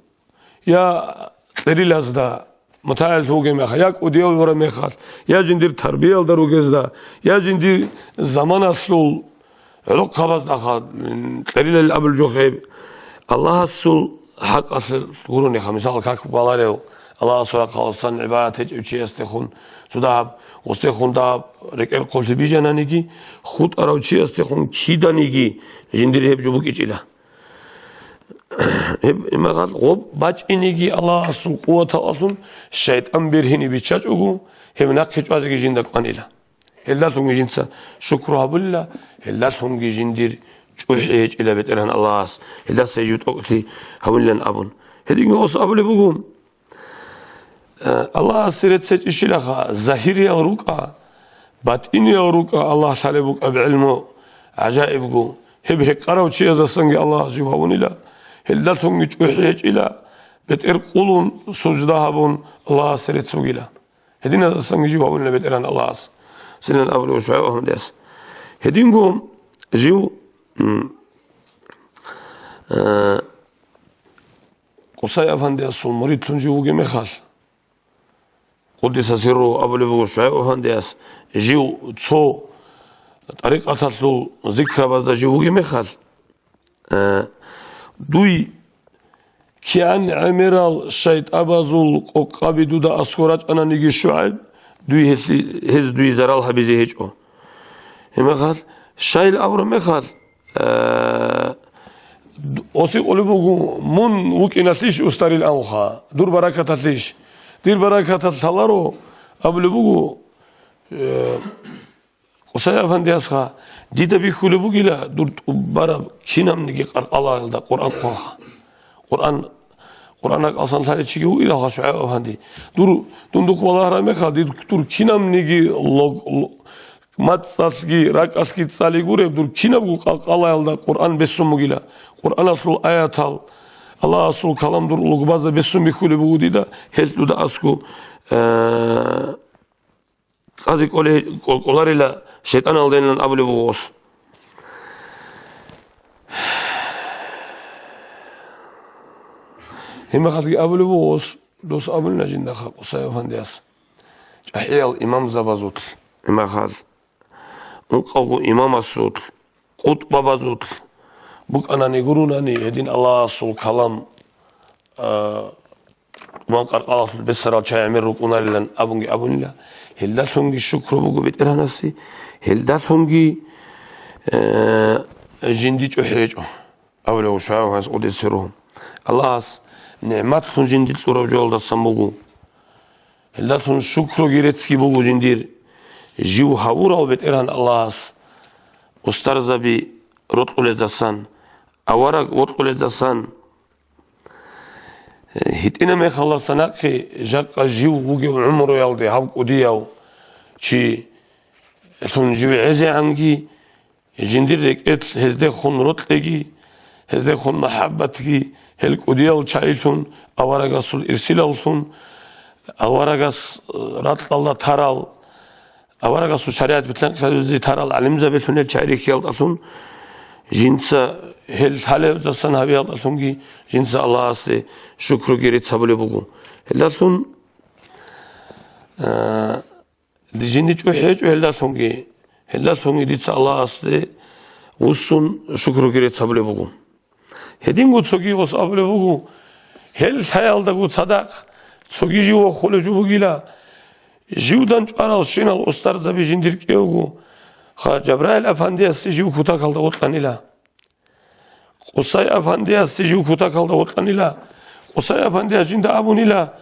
Я кьерилазда мутагӀалимлъун вугеб мехалъ, я кӀудияв вураб мехалъ, я жиндир тарбиялда ругезда, я жиндир заманалъул гӀолохъабазда, м, кьерилел абулеб жо гьеб. Аллагьасул хӀакъалъулъ гурониха, мисал, как баларев, Аллагьасул рахъалдасан гӀибадат гьечӀев чиясдехун цо дагьаб, гъосдехун дагьаб рекӀел хъублъи бижананиги, хутӀарав чиясдехун киданиги жиндир гьеб жо букӀичӀила. Гьеб, имагъал гъоб бачӀиниги Аллагьасул къуваталъун шайтӀан бергьине биччачӀого, гьеб нахъе чӀвазеги жинда кӀванила. Гьелдалъунги жинца шукру гьабулила, гьелдалъунги жиндир чӀухӀи гьечӀила БетӀергьан Аллагьас, гьелдаса жив тӀокӀлъи гьавулилан абун. Гьединго ос абулеб буго, э, Аллагьасе рецц гьечӀищилаха, загьириял рукӀа, батӀиниял рукӀа Аллагь лъалеб букӀаб гӀилму гӀажаибго, гьеб гьекъарав чияздасанги Аллагьас жив гьавунила, гьелдалъунги чӀухӀи гьечӀила, бетӀер къулун, сужда гьабун, Аллагьасе рецц бугила. Гьединазасанги жив гьавунила БетӀергьан Аллагьас, силан абулев ШугӀайб Агьмадияс. Гьединго жив, м, э, Къусай афандиясул муридлъун жив вугеб мехалъ, къуддиса сирругьу абулеб буго ШугӀайб афандияс, жив цо тӀарикъаталъул зикрабазда жив вугеб мехалъ, э, дуй кигӀан гӀемерал шайтӀабазул къокъаби дуда аскӀор рачӀананиги, ШугӀайб, дуй гьелъи-, гьез дуе зарал гьабизе гьечӀо. Гьеб мехалъ, щайил абураб мехалъ, э, д-, оси къулеб буго, мун вукӀиналъищ устарил амха, дур баракаталъищ? Дир баракаталъ лъаларо абулеб буго, э, Къусай афандиясха, дида бихьулеб бугила дур тӀубараб кинабниги къаркъалаялда Къуръан хъванха. Къуръан, Къуръан ракӀалсан лъалев чиги вугилалха ШугӀайб афанди. Дур, дун духъ балагьараб мехалъ, дир дур кинабниги лог-, ло-, мацӀалъги ракӀалъги цӀали гуреб, дур кинабго къаркъалаялда Къуръан бесун бугила. Къуръаналъул аятал, Аллагьасул калам дур лугбазда бесун бихьулеб буго дида, гьелъ дуда аскӀо, э, Къази кӀоле-, кӀол-, кӀоларила шайтӀаналдайилан абулеб буго ос. Гьебмехалъги абулеб буго ос, дос абулина жиндаха Къусай афандияс. ЧӀахӀиял имамзабазулъ, гьебмехалъ, ункъавго имамасулъ, къутбабазулъ букӀанани гурунани гьедин Аллагьасул калам, а, Ван къаркъалалъул бесарал чагӀи гӀемер рукӀунарилан абунги абунила, гьелдалъунги шукру буго БетӀергьанасе, гьелдалъунги, э, жинди чӀухӀи гьечӀо, абулев ШугӀайб афандияс къуддиса сирругьу. Аллагьас нигӀматлъун жинди кьурав жоялдасан буго. Гьелдалъун шукруги реццги буго жиндир. Жив гьавурав БетӀергьан Аллагьас устарзаби рокьулездасан, авараг вокьулездасан, ГьитӀина мехалдаса нахъе жакъа жив вугев гӀумруялде гьав кӀудияв чилъун жив гӀезегӀанги, жиндир рекӀелъ гьездехун рокьиги, гьездехун махӀаббатги, гьел кӀудиял чагӀилъун, аварагасул ирсилаллъун, аварагас, э, ракьалда тарал, Аварагасул шаригӀат бетӀерхъабизе тарал гӀалимзабилъун гьел чагӀи рихьиялдалъун, жинца гьел лъалебдасан гьавиялдалъунги жинца Аллагьасде шукруги рецц гьабулеб буго. Гьелдалъун, а, жинди чӀухӀи гьечӀо гьелдалъунги, гьелдалъунги дица Аллагьасде вуссун шукруги рецц гьабулеб буго. Гьединго цоги гъос абулеб буго, гьел лъаялдаго цадахъ цоги жив вохулев жо бугила, живдан чӀваралщинал устарзаби жиндир кӀевго, ха, Жабраил афандиясе жив кутакалда вокьанила. Къусай афандиясе жив кутакалда вокьанила. Къусай афандияс жинда абунила,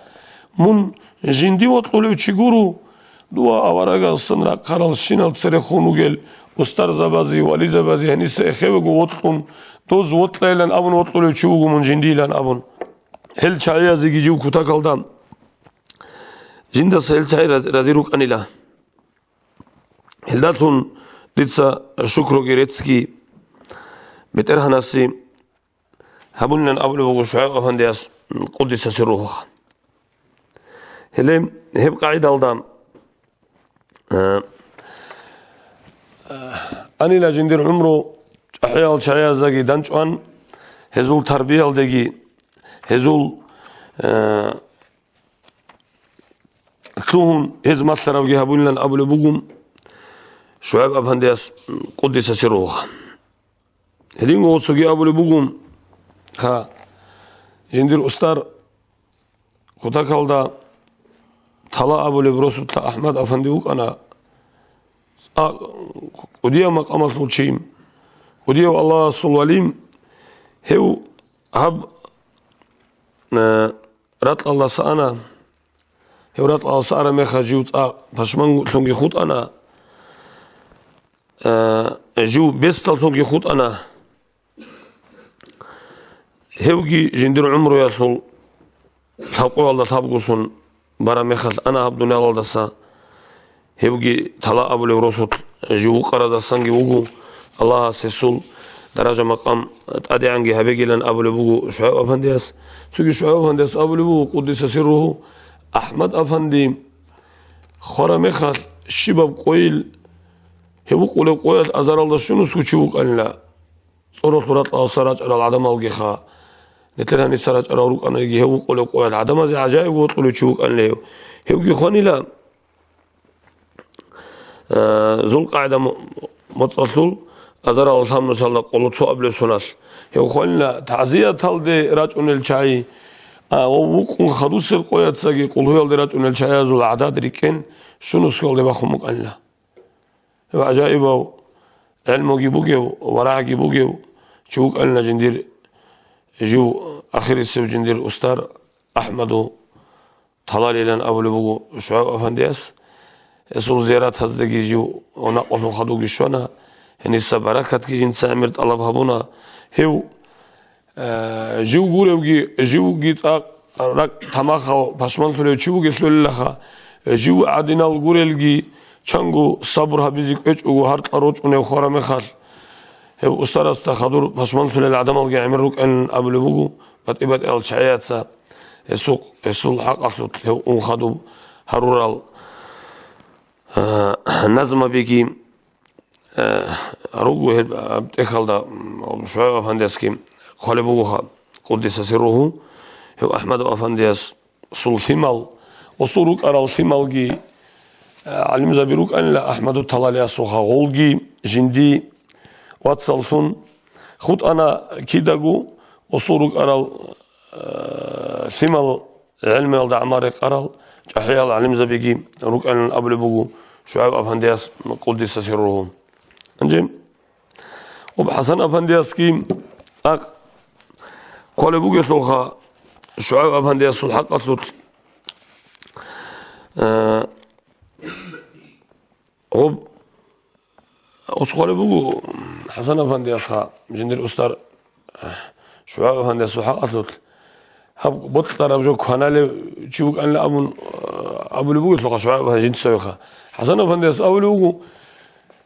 мун жинди вокьулев чи гуро, дова аварагасан рахъаралщинал церехун вугел устарзабазе, вализабазе гьениса эхевего вокьун, доз вокьайилан абун вокьулев чи вуго мун жиндиилан абун. Гьел чагӀиязеги жив кутакалда жиндаса гьел чагӀи раз-, рази рукӀанила. Гьелдалъун дица шукруги реццги БетӀергьанасе гьабунилан абулеб буго ШугӀайб афандияс, къуддиса сирругьу. Гьеле гьеб къагӀидалда, э, анила жиндир гӀумру чӀахӀиял чагӀияздаги данчӀван, гьезул тарбиялдеги, гьезул, э, лъугьун гьез малъаравги гьабунилан абулеб буго ШугӀайб афандияс, къуддиса сирругьу. Гьединго цоги абулеб буго, ха, жиндир устар кутакалда Тала абулеб росулъа АхӀмад афанди вукӀана, цӀа-, кӀудияв макъамалъул чи, кӀудияв Аллагьасул вали, гьев гьаб, э, ракьалдаса ана, гьев ракьалдаса араб мехалъ жив цӀа пашманлъунги хутӀана, э, жив бесдаллъунги хутӀана. Гьевги жиндир гӀумруялъул лъабкъоялда лъабгосун бараб мехалъ ана гьаб дуниялалдаса. Гьевги Тала абулев росулъ жив вукъаразасанги вуго, Аллагьас гьесул даража-макъам тӀадегӀанги гьабегилан абулеб буго ШугӀайб афандияс. Цоги ШугӀайб афандияс абулеб буго, къуддиса сирругьу, АхӀмад афанди хвараб мехалъ щибаб къойил, гьев вукъулеб къоялъ азаралда щунусго чи вукӀанила. ЦӀоролъул ракьалдаса рачӀарал гӀадамалгиха, Нилъер гьаниса рачӀарал рукӀана йиги гьев вукъулев къоялъ гӀадамазе гӀажаиб вокьулев чи вукӀанила гьев. Гьевги хванила, э, ЗулкъагӀида мо-, моцӀалъул азарал лъабнусалда къоло цо аблеб соналъ. Гьев хванила, тагӀзияталде рачӀунел чагӀи, а, ва вукъун хадусел къояцаги къулгьуялде рачӀунел чагӀиязул гӀадад рикӀкӀен щунусгалде бахун букӀанила. Гьев гӀажаибав гӀелмуги бугев, варагӀги бугев чи вукӀанила жиндир жив, ахирисев жиндир устар АхӀмаду Талалилан абулеб буго ШугӀайб афандияс. Гьесул зияратаздаги жив накъулъун хадуги щвана, гьениса баракатги жинца гӀемер тӀалаб гьабуна. Гьев Э, жив гуревги, живги цӀакъ ракӀ тамахав пашманлъулев чи вугелъулилаха, жив гӀадинал гурелги, чанго сабур гьабизе кӀвечӀого гьаркьа рочӀунев хвара мехалъ, гьев устарасда хадур пашманлъулел гӀадамалги гӀемер рукӀанин абулеб буго, батӀи-батӀиял чагӀияца гьесухъ-, гьесул хӀакъалъулъ гьев ун хадуб гьарурал, э, назмабиги, э, руго гьеб, гьаб тӀехьалда, м, ШугӀайб афандиясги хъвалеб бугоха, къуддиса сирругьу, гьев АхӀмадов афандиясул лъимал, гъосул рукӀарал лъималги, э, гӀалимзаби рукӀанила АхӀмаду Талалиясухъа, гъолги жинди вацаллъун хутӀана кидаго, гъосул рукӀарал, э, лъимал гӀелмуялда гӀамал рекъарал чӀахӀиял гӀалимзабиги рукӀанилан абулеб буго ШугӀайб афандияс, къуддиса сирругьу. Гьанже гъоб ХӀасан афандиясги цӀакъ хъвалеб бугелъулха ШугӀайб афандиясул хӀакъалъулъ, э, гъоб Гъос хъвалеб буго ХӀасан афандиясха жиндир устар ШугӀайб афандиясул хӀакъалъулъ, гьаб бокьараб жо кваналев чи вукӀанила абун, абулеб бугелъулха ШугӀайб афанди жинца цояха. ХӀасан афандияс абулеб буго,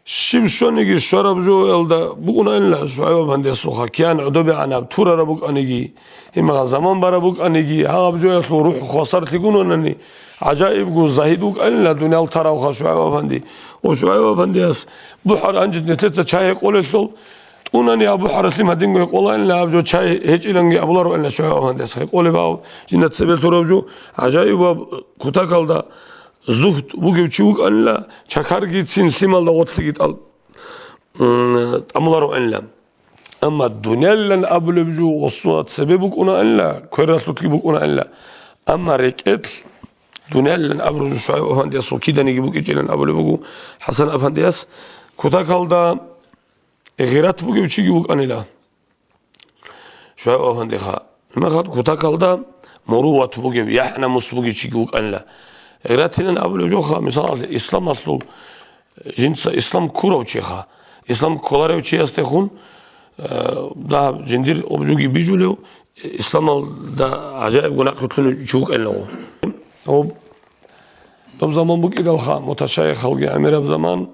щиб щониги щвараб жоялда букӀунаанила ШугӀайб афандиясулха, киян гӀодобегӀанаб турараб букӀаниги, гьимагъа заман бараб букӀаниги, гьаб жоялъул рухӀ хвасарлъи гунанани, гӀажаибго загьид вукӀанила дуниял таравха ШугӀайб афанди. Ва ШугӀайб афандияс бухӀар гьанже нилъеца чай гьекъолелъул, тӀунани абу хӀаралъим гьадинго гьекъолаанила, гьаб жо чай гьечӀиланги абулароанила ШугӀайб афандияс. Гьекъолеб гьав жинда цебе лъураб жо, гӀажаибаб кутакалда зугьд бугев чи вукӀанила, чакаргицин лъималда гъорлъиги тӀал-, м, тӀамулароанила. Амма дуниялилан абулеб жо гъосула цебе букӀунаанила, квералъулъги букӀунаанила. Амма рекӀелъ дуниялилан абураб жо ШугӀайб афандиясул киданиги букӀинчӀилан абулеб буго ХӀасан афандияс, кутакалда гъират бугев чиги вукӀанила ШугӀайб афандиха. Гьимахъ кутакалда муруват бугев, яхӀ-намус бугев чиги вукӀанила. Гъиратилан абулеб жоха, мисалалъе, исламалъул жинца ислам ккурав чиха, ислам кколарев чиясдехун, э, дагьаб жиндир обжуги бижулев, исламалда гӀажаибго нахъвилълъунев чи вукӀанила гъо. Гъоб доб заман букӀидалха, муташайихалги гӀемераб заман,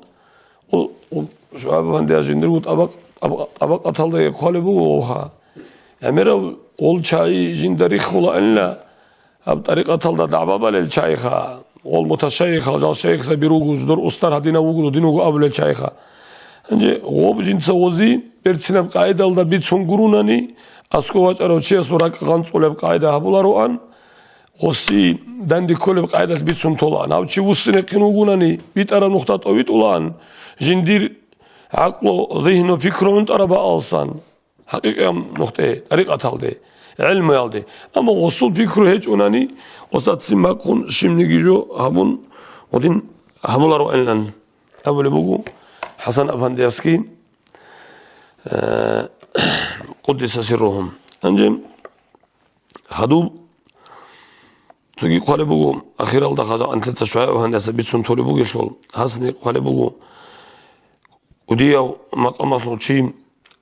у, у, ШугӀайб афандияс жиндирго тӀабакъ-, тӀабакъ-, тӀабакъаталдаги хъвалеб буго гъоха. ГӀемерав гъол чагӀи жинда риххулаанила, гьаб тӀарикъаталда дагӀба балел чагӀиха, гъол муташайихал жал шайихзаби руго, жидер устар гьадинав вуго, додин вуго абулел чагӀиха. Гьанже гъоб жинца гъози берцинаб къагӀидалда бицун гурунани, аскӀов вачӀарав чиясул ракӀ гъанцӀулеб къагӀида гьабулароан, гъоси данде кколеб къагӀидалъ бицун толаан. Гьав чи вуссинехъин вугунани, битӀараб нухда тӀовитӀулаан, жиндир гӀакълу, зигьну, пикру гӀунтӀараб бакӀалсан. ХӀакъикъияб нухде, тӀарикъаталде, гӀелмуялде. Амма гъосул пикру гьечӀунани, гъосда ццин бахъун щибниги жо гьабун, гъодин гьабулароанилан абулеб буго ХӀасан афандиясги, э, къуддиса сирругьу. Гьанже хадуб цоги хъвалеб буго, ахиралда хаза анлъица ШугӀайб афандиясда бицун толеб бугелъул, гьасни хъвалеб буго, кӀудияв макъамалъул чи,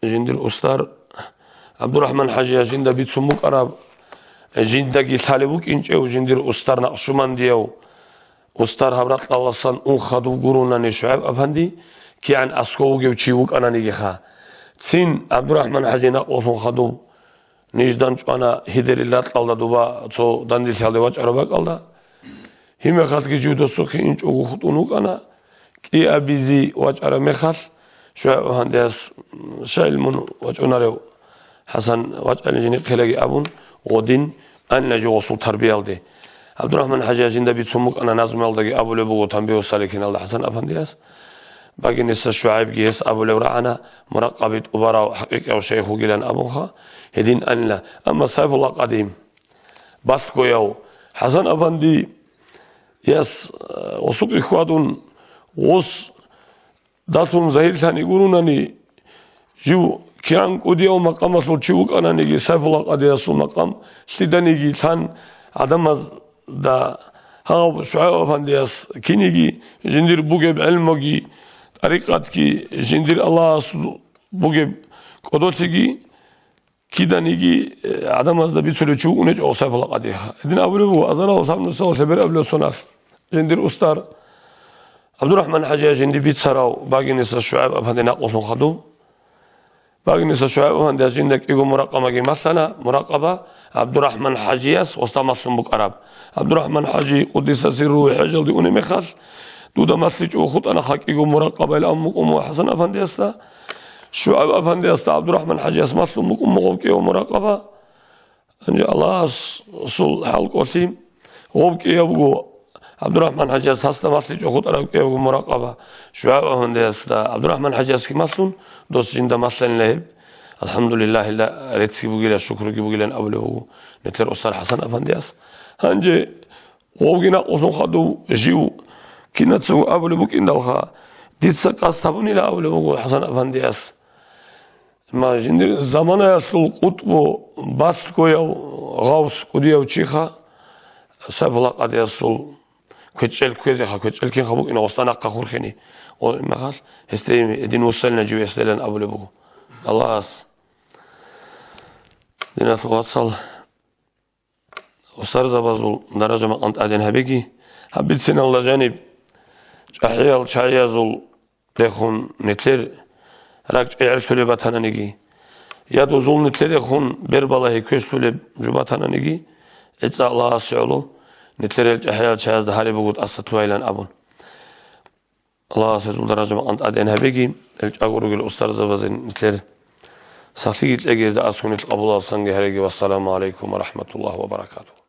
жиндир устар ГӀабдурахӀман-хӀажияс жинда бицун букӀараб, жиндаги лъалев вукӀинчӀев жиндир устар накъшумандияв, устар гьаб ракьаласан ун хадуб гурунани ШугӀайб афанди, кигӀан аскӀов вугев чи вукӀананигиха. Цин ГӀабдурахӀман-хӀажи накъулъун хадуб ниж дандчӀвана гьидерил ракьалда, доба цо данделъиялде вачӀараб бакӀалда. Гьимехалъги жив досухъе инчӀого хутӀун вукӀана, кӀиабизе вачӀараб мехалъ, ШугӀайб афандияс, м, щайил мун вачӀунарев, ХӀасан вачӀалин жиникъилаги абун, гъодин анила жо гъосул тарбиялде. ГӀабдурахӀман ХӀажияс жинда бицун букӀана назмуялдаги абулеб буго Танбигьу саликиналда ХӀасан Афандияс. Багиниса ШугӀайбги гьес абулеб рагӀана, муракъаби тӀубарав хӀакъикъияв шайх вугилан абунха, гьедин анила. Амма Сайфулла Къадим, балъгояв ХӀасан Афандияс, э, гъосукъе хьвадун, гъос далъун загьирлъани гурунани, жив кигӀан кӀудияв макъамалъул чи вукӀананиги, Сайфулла Къадиясул макъам лъиданиги лъан, гӀадамазда гьав ШугӀайб Афандияс киниги жиндир бугеб гӀелмуги, тӀарикъатги, жиндир Аллагьасул бугеб кӀодолъиги киданиги, э, гӀадамазда бицулев чи вукӀунечӀо Сайфулла Къадиха. Гьедин абулеб буго, азарал гьаб нусалъе берабилев соналъ, жиндир устар ГӀабдурахӀман ХӀажияс жинди бицарав Багиниса ШугӀайб Афанди накълулъун хадуб. Багиниса ШугӀайб Афандияс жинда кӀиго муракъабаги малъана, муракъаба ГӀабдурахӀман ХӀажияс гъосда малъун букӀараб. ГӀабдурахӀман ХӀажи, къуддиса сирругьу, хӀежалде унеб мехалъ, дуда малъичӀого хутӀана кӀиго муракъаба ил абун букӀун буго ХӀасан Афандиясда. ШугӀайб Афандиясда ГӀабдурахӀман ХӀажияс малъун букӀун буго гъоб кӀиго муракъаба. Гьанже Аллагьасул хӀалкӀолъи, гъоб кӀиябго ГӀабдурахӀман ХӀажияс гьасда малъичӀого хутӀараб кӀиябго муракъаба ШугӀайб Афандиясда ГӀабдурахӀман ХӀажиясги малъун, дос жинда малъанила гьеб. АлхӀамдулиллагь, гьелда реццги бугила, шукруги бугилан абулеб буго нилъер устар ХӀасан Афандияс. Гьанже гъовги накълулъун хадув жив кинацаго абулеб букӀиндалха, дица къасд гьабунила абулеб буго ХӀасан Афандияс. Ма жиндир заманаялъул къутӀбу балъгояв гъавс кӀудияв чиха Сайфулла Къадиясул квечӀел кквезеха, квечӀел кинха букӀина гъосда нахъа хурхине. О, мехалъ, гьесде гьедин вуссалина жив гьесдалан абулеб буго. Аллагьас, диналъул вацал, устарзабазул даража-макъам тӀадегӀан гьабеги, гьаб бициналда жаниб чӀахӀиял чагӀиязул рехун нилъер ракӀчӀей гӀерлъулеб батананиги, я дозул нилъер рехун бербалагьи квешлъулеб жо батананиги, гӀицӀа Аллагьасе гӀоло нилъер гьел чӀахӀиял чагӀазда гьариб буго тӀаса лъугьайилан абун. Аллагьас гьезул даража-макъам тӀадегӀан гьабеги, гьел чӀаго ругел устарзабазе нилъер сахлъиги кьеги, гьезда аскӀоб нилъ къабулалсанги гьареги. Вассаламу гӀалайкум ва рахӀматуллагьи ва баракатугьу.